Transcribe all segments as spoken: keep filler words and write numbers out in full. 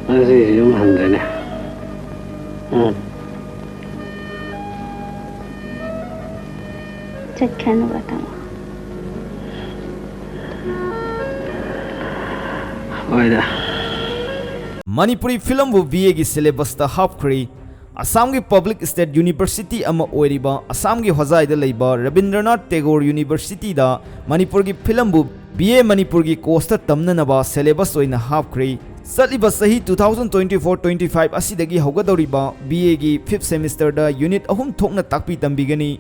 ꯉꯁꯤꯁꯤ ꯌꯨꯝ ꯍꯟꯗꯣꯏꯅꯦ꯫ ꯎꯝ꯫ ꯆꯠꯈ꯭ꯔꯅꯨꯕ, ꯇꯥꯃꯣ꯫ ꯍꯣꯏꯗ꯫ ꯃꯅꯤꯄꯨꯔꯤ ꯐꯤꯂꯝꯕꯨ ꯕꯤ ꯑꯦꯒꯤ ꯁꯤꯂꯦꯕꯁꯇ ꯍꯥꯞꯈ꯭ꯔꯦ꯫ ꯑꯁꯥꯝꯒꯤ ꯄꯕ꯭ꯂꯤꯛ ꯁ꯭ꯇꯦꯠ ꯌꯨꯅꯤꯚꯔꯁꯤꯇꯤ ꯑꯃ ꯑꯣꯏꯔꯤꯕ ꯑꯁꯥꯝꯒꯤ ꯍꯣꯖꯥꯏꯗ ꯂꯩꯕ ꯔꯕꯤꯟꯗ꯭ꯔꯅꯥꯊ ꯇꯦꯒꯣꯔ ꯌꯨꯅꯤꯚꯔꯁꯤꯇꯤꯗ ꯃꯅꯤꯄꯨꯔꯒꯤ ꯐꯤꯂꯝꯕꯨ ꯕꯤ ꯑꯦ ꯃꯅꯤꯄꯨꯔꯒꯤ ꯀꯣꯔꯁꯇ ꯇꯝꯅꯅꯕ ꯁꯤꯂꯦꯕꯁ ꯑꯣꯏꯅ ꯍꯥꯞꯈ꯭ꯔꯦ꯫ ꯆꯠꯂꯤꯕ ꯆꯍꯤ two thousand twenty four twenty five ꯑꯁꯤꯗꯒꯤ ꯍꯧꯒꯗꯧꯔꯤꯕ ꯕꯤ ꯑꯦꯒꯤ ꯐꯤꯐ ꯁꯦꯃꯤꯁꯇꯔꯗ ꯌꯨꯅꯤꯠ ꯑꯍꯨꯝ ꯊꯣꯛꯅ ꯇꯥꯛꯄꯤ ꯇꯝꯕꯤꯒꯅꯤ꯫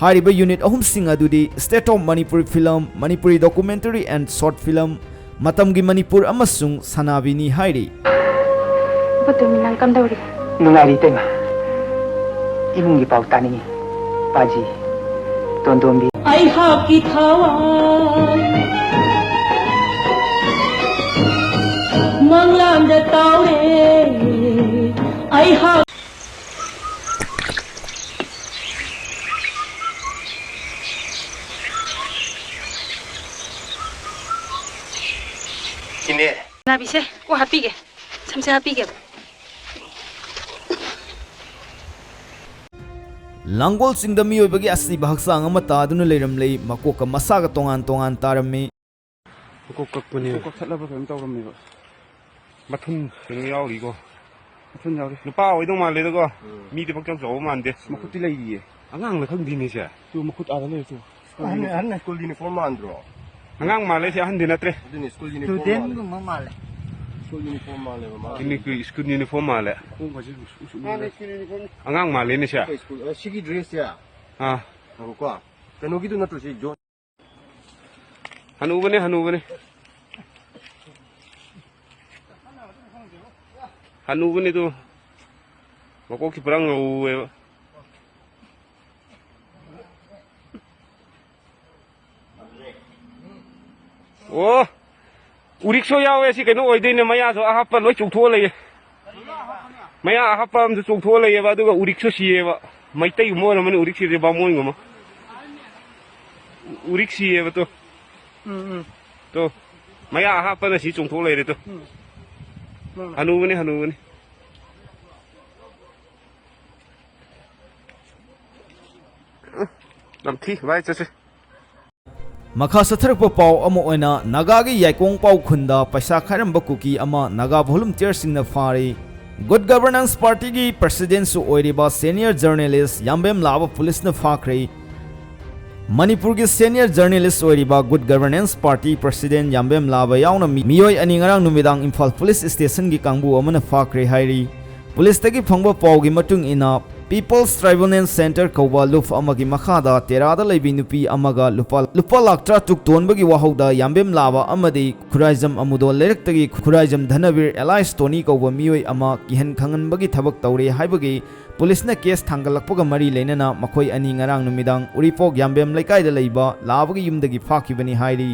ꯍꯥꯏꯔꯤꯕ ꯌꯨꯅꯤꯠ ꯑꯍꯨꯝꯁꯤꯡ ꯑꯗꯨꯗꯤ State of Manipuri Film, Manipuri Documentary and Short Film, ꯃꯇꯝꯒꯤ ꯃꯅꯤꯄꯨꯔ ꯑꯃꯁꯨꯡ ꯁꯅꯥꯕꯤꯅꯤ ꯍꯥꯏꯔꯤ꯫ ꯃꯇꯨꯡ ꯅꯪ ꯀꯝꯗꯧꯔꯤ? ꯅꯨꯡꯉꯥꯏꯔꯤ, ꯏꯇꯩꯃ꯫ ꯏꯃꯨꯡꯒꯤ ꯄꯥꯎ ꯇꯥꯅꯤꯡꯉꯤ꯫ ꯄꯥꯖꯤ, ꯇꯣꯟꯗꯣꯝꯕꯤ꯫ ꯑꯩꯍꯥꯛꯀꯤ ꯊꯋꯥꯏ ꯃꯪꯂꯥꯟꯗ ꯇꯥꯎꯔꯦ꯫ ꯑꯩꯍꯥꯛ ꯏꯅꯦ꯫ ꯅꯥꯕꯤꯁꯦ, ꯀꯣꯛ ꯍꯥꯞꯄꯤꯒꯦ꯫ ꯁꯝꯁꯦ ꯍꯥꯞꯄꯤꯒꯦꯕ꯫ ꯂꯥꯡꯒꯣꯜ ꯆꯤꯡꯗ ꯃꯤꯑꯣꯏꯕꯒꯤ ꯑꯁꯤꯕ ꯍꯛꯆꯥꯡ ꯑꯃ ꯇꯥꯗꯨꯅ ꯂꯩꯔꯝꯂꯦ꯫ ꯃꯀꯣꯛꯀ ꯃꯁꯥꯒ ꯇꯣꯉꯥꯟ ꯇꯣꯉꯥꯟ ꯇꯥꯔꯝꯃꯤ꯫ ꯃꯀꯣꯛ ꯀꯛꯄꯅꯦ꯫ ꯃꯀꯣꯛ ꯀꯛꯊꯠꯂꯕ ꯀꯩꯅꯣꯝ ꯇꯧꯔꯝꯃꯦꯕ꯫ ꯃꯊꯨꯟ ꯀꯩꯅꯣ ꯌꯥꯎꯔꯤꯀꯣ꯫ ꯃꯊꯨꯟ ꯌꯥꯎꯔꯤ꯫ ꯅꯨꯄꯥ ꯑꯣꯏꯗꯧ ꯃꯥꯜꯂꯦꯗꯀꯣ꯫ ꯎꯝ꯫ ꯃꯤꯗꯤ ꯄꯪꯆꯥꯎ ꯆꯥꯎꯕ ꯃꯥꯟꯗꯦ꯫ ꯃꯈꯨꯠꯇꯤ ꯂꯩꯔꯤꯌꯦ꯫ ꯑꯉꯥꯡꯂ ꯈꯪꯗꯦꯅꯦ ꯁꯦ꯫ ꯇꯨ ꯃꯈꯨꯠ ꯑꯥꯗ ꯂꯩꯔꯦ ꯇꯨ꯫ ꯁ꯭ꯀꯨꯜ ꯑꯍꯟꯅꯦ, ꯌꯨꯅꯤ-, ꯑꯍꯟꯅꯦ꯫ ꯁ꯭ꯀꯨꯜ ꯌꯨꯅꯤꯐꯣꯔꯝ ꯃꯥꯟꯗ꯭ꯔꯣ? ꯑꯉꯥꯡ ꯃꯥꯜꯂꯦ ꯁꯦ, ꯑꯍꯟꯗꯤ ꯅꯠꯇ꯭ꯔꯦ꯫ ꯑꯗꯨꯅꯤ, ꯁ꯭ꯀꯨꯜ ꯌꯨꯅꯤꯐꯣꯔꯝ ꯃꯥꯜꯂꯦ꯫ ꯁ꯭ꯇꯨꯗꯦꯟꯒꯨꯝꯕ ꯃꯥꯜꯂꯦ꯫ ꯁ꯭ꯀꯨꯜ ꯌꯨꯅꯤꯐꯣꯔꯝ ꯃꯥꯜꯂꯦꯕ ꯃꯥ꯫ ꯁ꯭ꯀꯨꯜ ꯌꯨꯅꯤꯐꯣꯔꯝ ꯃꯥꯜꯂꯦ꯫ ꯈꯣꯡꯒꯁꯦ ꯎꯁꯨ, ꯎꯁꯨ ꯃꯥꯅꯦ, ꯃꯥꯜꯂꯦ꯫ School uniform. ꯑꯉꯥꯡ ꯃꯥꯜꯂꯦꯅꯦ ꯁꯦ꯫ ꯑꯩꯈꯣꯏ ꯁ꯭ꯀꯨꯜ, ꯑ, ꯁꯤꯒꯤ ꯗ꯭ꯔꯦꯁꯁꯦ꯫ ꯑꯥ꯫ ꯉꯥꯏꯈꯣꯀꯣ꯫ ꯀꯩꯅꯣꯒꯤꯗꯨ ꯅꯠꯇ꯭ꯔꯣ ꯁꯤ ꯖꯣꯟ? ꯍꯅꯨꯕꯅꯦ, ꯍꯅꯨꯕꯅꯦ꯫ ꯍꯅꯨꯕꯅꯦ ꯑꯗꯨ꯫ ꯃꯀꯣꯛꯁꯤ ꯄꯨꯔꯥ ꯉꯧꯋꯦꯕ꯫ ꯑꯣ, ꯎꯔꯤꯛꯁꯣ ꯌꯥꯎꯋꯦ꯫ ꯁꯤ ꯀꯩꯅꯣ ꯑꯣꯏꯗꯣꯏꯅꯦ, ꯃꯌꯥꯁꯨ ꯑꯍꯥꯞꯄ ꯂꯣꯏ ꯆꯣꯡꯊꯣꯛꯑ ꯂꯩꯌꯦ꯫ ꯃꯌꯥ ꯑꯍꯥꯞꯄ ꯑꯃꯁꯨ ꯆꯣꯡꯊꯣꯛꯑ ꯂꯩꯌꯦꯕ, ꯑꯗꯨꯒ ꯎꯔꯤꯛꯁꯨ ꯁꯤꯌꯦꯕ꯫ ꯃꯩꯇꯩꯒꯨꯝꯕ ꯑꯣꯏꯔꯝꯃꯅꯤ ꯎꯔꯤꯛ ꯁꯤꯔꯤꯁꯦ, ꯕꯥꯃꯣꯟꯒꯨꯝꯕ꯫ ꯎꯔꯤꯛ ꯁꯤꯌꯦꯕ ꯇꯣ꯫ ꯎꯝ, ꯎꯝ꯫ ꯇꯣ꯫ ꯃꯌꯥ ꯍꯥꯞꯄꯅ ꯁꯤ ꯆꯣꯡꯊꯣꯛ ꯂꯩꯔꯦ ꯇꯨ꯫ ꯎꯝ꯫ ꯍꯅꯨꯕꯅꯤ, ꯍꯅꯨꯕꯅꯤ꯫ ꯎꯝ, ꯌꯥꯝ ꯊꯤ, ꯚꯥꯏ, ꯆꯠꯁꯤ꯫ ꯃꯈꯥ ꯆꯠꯊꯔꯛꯄ ꯄꯥꯎ ꯑꯃ ꯑꯣꯏꯅ ꯅꯥꯒꯥꯒꯤ ꯌꯥꯏꯀꯣꯡ ꯄꯥꯎ ꯈꯨꯟꯗ ꯄꯩꯁꯥ ꯈꯥꯏꯔꯝꯕ ꯀꯨꯀꯤ ꯑꯃ ꯅꯥꯒꯥ ꯚꯣꯂꯨꯟꯇꯤꯌꯔꯁꯤꯡꯅ ꯐꯥꯔꯤ꯫ ꯒꯨꯗ ꯒꯚꯔꯅꯦꯟꯁ ꯄꯥꯔꯇꯤꯒꯤ ꯄ꯭ꯔꯁꯤꯗꯦꯟꯁꯨ ꯑꯣꯏꯔꯤꯕ ꯁꯦꯅꯤꯌꯔ ꯖꯔꯅꯦꯂꯤꯁ ꯌꯥꯝꯕꯦꯝ ꯂꯥꯕ ꯄꯨꯂꯤꯁꯅ ꯐꯥꯈ꯭ꯔꯦ꯫ ꯃꯅꯤꯄꯨꯔꯒꯤ ꯁꯦꯅꯤꯌꯔ ꯖꯔꯅꯦꯂꯤꯁ ꯑꯣꯏꯔꯤꯕ ꯒꯨꯗ ꯒꯚꯔꯅꯦꯟꯁ ꯄꯥꯔꯇꯤ ꯄ꯭ꯔꯁꯤꯗꯦꯟ ꯌꯥꯝꯕꯦꯝ ꯂꯥꯕ ꯌꯥꯎꯅ ꯃꯤ-, ꯃꯤꯑꯣꯏ ꯑꯅꯤ ꯉꯔꯥꯡ ꯅꯨꯃꯤꯗꯥꯡ ꯏꯝꯐꯥꯜ ꯄꯨꯂꯤꯁ ꯁ꯭ꯇꯦꯁꯟꯒꯤ ꯀꯥꯡꯕꯨ ꯑꯃꯅ ꯐꯥꯈ꯭ꯔꯦ ꯍꯥꯏꯔꯤ꯫ ꯄꯨꯂꯤꯁꯇꯒꯤ ꯐꯪꯕ ꯄꯥꯎꯒꯤ ꯃꯇꯨꯡ ꯏꯟꯅ, ꯄꯤꯄꯜꯁ ꯇ꯭ꯔꯥꯏꯕꯦꯜꯅꯦꯟ ꯁꯦꯟꯇꯔ ꯀꯧꯕ ꯂꯨꯞ ꯑꯃꯒꯤ ꯃꯈꯥꯗ ꯇꯦꯔꯥꯗ ꯂꯩꯕꯤ ꯅꯨꯄꯤ ꯑꯃꯒ ꯂꯨꯄꯥ, ꯂꯨꯄꯥ ꯂꯥꯈ ꯇꯔꯥ ꯇꯨꯛ ꯇꯣꯟꯕꯒꯤ ꯋꯥꯍꯧꯗ ꯌꯥꯝꯕꯦꯝ ꯂꯥꯕ ꯑꯃꯗꯤ ꯈꯨꯔꯥꯏꯖꯝ ꯑꯃꯨꯗꯣ ꯂꯩꯔꯛꯇꯒꯤ ꯈꯨꯔꯥꯏꯖꯝ ꯙꯅꯕꯤꯔ ꯑꯦꯂꯥꯏꯁ ꯇꯣꯅꯤ ꯀꯧꯕ ꯃꯤꯑꯣꯏ ꯑꯃ ꯀꯤꯍꯟ ꯈꯪꯍꯟꯕꯒꯤ ꯊꯕꯛ ꯇꯧꯔꯦ ꯍꯥꯏꯕꯒꯤ ꯄꯨꯂꯤꯁꯅ ꯀꯦꯁ ꯊꯥꯡꯒꯠꯂꯛꯄꯒ ꯃꯔꯤ ꯂꯩꯅꯅ ꯃꯈꯣꯏ ꯑꯅꯤ ꯉꯔꯥꯡ ꯅꯨꯃꯤꯗꯥꯡ ꯎꯔꯤꯄꯣꯛ ꯌꯥꯝꯕꯦꯝ ꯂꯩꯀꯥꯏꯗ ꯂꯩꯕ ꯂꯥꯕꯒꯤ ꯌꯨꯝꯗꯒꯤ ꯐꯥꯈꯤꯕꯅꯤ ꯍꯥꯏꯔꯤ꯫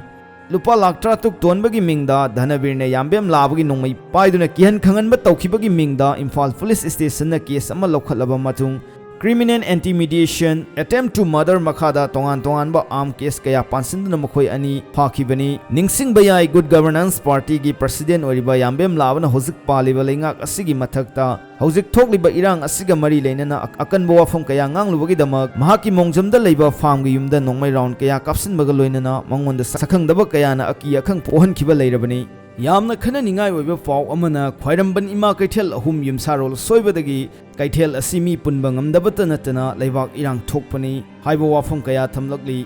ꯂꯨꯄꯥ ꯂꯥꯈ ꯇꯔꯥ ꯇꯨꯛ ꯇꯣꯟꯕꯒꯤ ꯃꯤꯡꯗ ꯙꯅꯕꯤꯔꯅ ꯌꯥꯝꯕꯦꯝ ꯂꯥꯕꯒꯤ ꯅꯣꯡꯃꯩ ꯄꯥꯏꯗꯨꯅ ꯀꯤꯍꯟ ꯈꯪꯍꯟꯕ ꯇꯧꯈꯤꯕꯒꯤ ꯃꯤꯡꯗ ꯏꯝꯐꯥꯜ ꯄꯨꯂꯤꯁ ꯁ꯭ꯇꯦꯁꯟꯅ ꯀꯦꯁ ꯑꯃ ꯂꯧꯈꯠꯂꯕ ꯃꯇꯨꯡ, criminal intimidation, attempt to murder ꯃꯈꯥꯗ ꯇꯣꯉꯥꯟ ꯇꯣꯉꯥꯟꯕ ꯑꯥꯔꯝ ꯀꯦꯁ ꯀꯌꯥ ꯄꯥꯟꯁꯤꯟꯗꯨꯅ ꯃꯈꯣꯏ ꯑꯅꯤ ꯐꯥꯈꯤꯕꯅꯤ꯫ ꯅꯤꯡꯁꯤꯡꯕ ꯌꯥꯏ, ꯒꯨꯗ ꯒꯚꯔꯅꯦꯟꯁ ꯄꯥꯔꯇꯤꯒꯤ ꯄ꯭ꯔꯁꯤꯗꯦꯟ ꯑꯣꯏꯔꯤꯕ ꯌꯥꯝꯕꯦꯝ ꯂꯥꯕꯅ ꯍꯧꯖꯤꯛ ꯄꯥꯜꯂꯤꯕ ꯂꯩꯉꯥꯛ ꯑꯁꯤꯒꯤ ꯃꯊꯛꯇ ꯍꯧꯖꯤꯛ ꯊꯣꯛꯂꯤꯕ ꯏꯔꯥꯡ ꯑꯁꯤꯒ ꯃꯔꯤ ꯂꯩꯅꯅ ꯑꯀꯟꯕ ꯋꯥꯐꯝ ꯀꯌꯥ ꯉꯥꯡꯂꯨꯕꯒꯤꯗꯃꯛ ꯃꯍꯥꯛꯀꯤ ꯃꯣꯡꯖꯝꯗ ꯂꯩꯕ ꯐꯥꯔꯝꯒꯤ ꯌꯨꯝꯗ ꯅꯣꯡꯃꯩ ꯔꯥꯎꯟ ꯀꯌꯥ ꯀꯥꯞꯁꯤꯟꯕꯒ ꯂꯣꯏꯅꯅ ꯃꯉꯣꯟꯗ ꯁꯛꯈꯪꯗꯕ ꯀꯌꯥꯅ ꯑꯀꯤ ꯑꯈꯪ ꯄꯣꯛꯍꯟꯈꯤꯕ ꯂꯩꯔꯕꯅꯤ꯫ ꯌꯥꯝꯅ ꯈꯟꯅꯅꯤꯡꯉꯥꯏ ꯑꯣꯏꯕ ꯄꯥꯎ ꯑꯃꯅ, ꯈ꯭ꯋꯥꯏꯔꯝꯕꯟ ꯏꯃꯥ ꯀꯩꯊꯦꯜ ꯑꯍꯨꯝ ꯌꯨꯝꯁꯥꯔꯣꯜ ꯁꯣꯏꯕꯗꯒꯤ ꯀꯩꯊꯦꯜ ꯑꯁꯤ ꯃꯤ ꯄꯨꯟꯕ ꯉꯝꯗꯕꯇ ꯅꯠꯇꯅ ꯂꯩꯕꯥꯛ ꯏꯔꯥꯡ ꯊꯣꯛꯄꯅꯤ ꯍꯥꯏꯕ ꯋꯥꯐꯝ ꯀꯌꯥ ꯊꯝꯂꯛꯂꯤ꯫